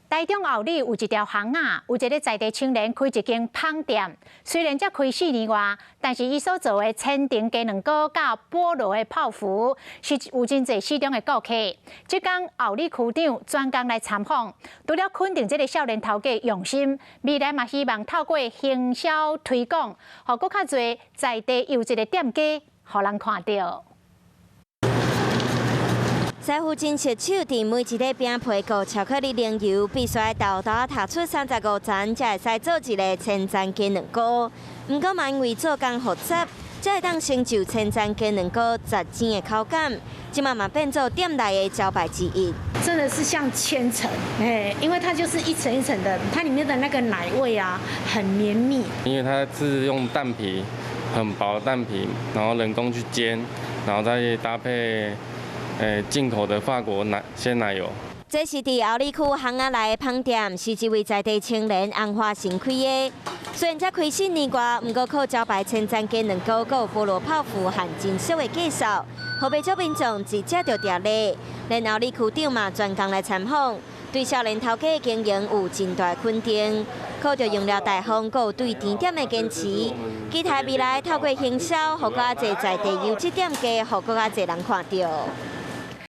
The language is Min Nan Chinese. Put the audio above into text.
台中后里有一條巷仔，有一个在地青年開一間麭店。雖然才開4年外，但是伊所做的千層雞卵糕佮菠蘿的泡芙，是有真濟死忠的顧客。這工后里區長專工來參訪，除了肯定這个少年頭家用心，未來嘛希望透過行銷推廣，予閣較濟在地優質的店家，予人看著。師傅真熟手，佇每一個餅皮裹巧克力奶油，必須愛沓沓仔出35層，才會使做一个千層雞卵糕。毋過嘛因為做工複雜，才會當成就千層雞卵糕絕尖的口感。這馬嘛變做店內的招牌之一。真的是像千層，哎，因為它就是一層一層的，它裡面的那個奶味啊，很綿密。因為它是用蛋皮，很薄的蛋皮，然後人工去煎，然後再搭配進口的法國奶鮮奶油。這是佇后里區巷仔內的麭店，是一位在地青年洪華成開的。雖然才開4年外，毋過靠招牌千層雞卵糕、閣有菠蘿泡芙和真俗的介紹，予袂少民眾一食就定咧。連后里區長嘛專工來參訪，對少年頭家的經營有真大肯定。靠著用料大方，閣有對甜點的堅持，期待未來透過行銷，予閣較濟在地優質店家，予閣較濟人看著。